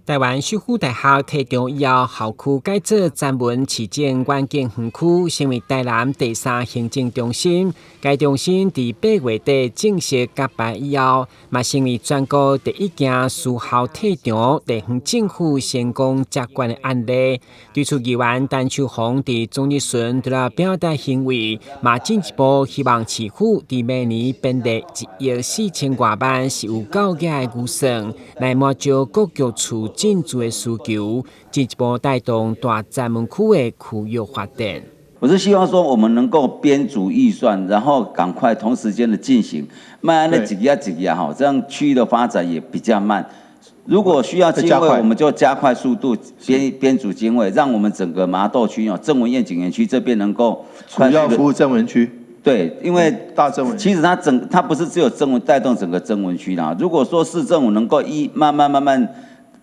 台灣首府大學退場以後，校區改做曾文市政遠景園區，成為台南第三行政中心。該中心佇8月底正式揭牌以後，嘛成為全國第一件私校退場地方政府成功接管的案例。對此，議員陳秋紅佇總質詢除了表達欣慰，嘛進一步希望市府佇明年編列1億4千外萬是有夠額的預算，來滿足各局處進駐的需求，進一步帶動大曾文區的區域發展。我是希望說，我們能夠編足預算，然後趕快同時間的進行，慢慢的擠壓擠壓哈，這樣區域的發展也比較慢。如果需要經費，我們就加快速度編組經費，讓我們整個麻豆區哦，曾文願景園區這邊能夠主要服務曾文區。對，因為大曾文，其實它不是只有曾文帶動整個曾文區啦。如果說市政府能夠一慢慢慢慢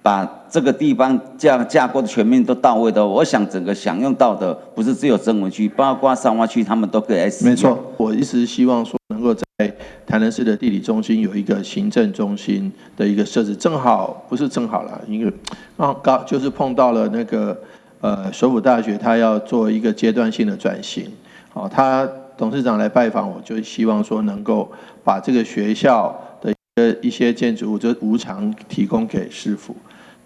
把這個地方架構的全面都到位的，我想整個享用到的不是只有曾文區，包括三窪區，他們都可以來使用。沒錯，我一直希望說能夠在台南市的地理中心有一個行政中心的一個設置，正好不是正好啦，因為剛剛就是碰到了那個首府大學，他要做一個階段性的轉型，好，他董事長來拜訪我，就希望說能夠把這個學校的一些建築物就無償提供給市府。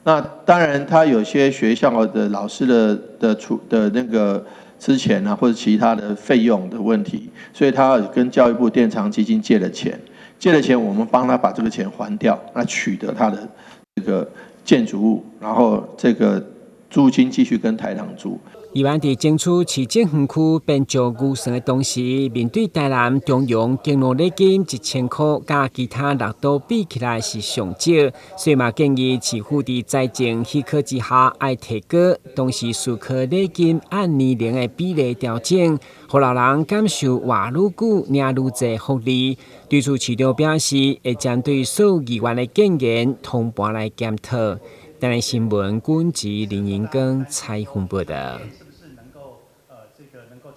那當然，他有些學校的老師的出的那個資遣啊，或者其他的費用的問題，所以他跟教育部典藏基金借了錢，借了錢，我們幫他把這個錢還掉，那取得他的這個建築物，然後這個租金繼續跟台糖租。議員佇爭取市政園區編足預算的同時，面對台南中陽公路禮金1000箍，佮其他六都比起來是上少，所以嘛建議市府佇財政許可之下，愛提高，同時思考禮金按年齡的比例調整，予老人感受活愈久領愈濟福利。對此，市長表示會針對所有議員的建言通盤來檢討。台南新聞，軍籍林英光採訪報道。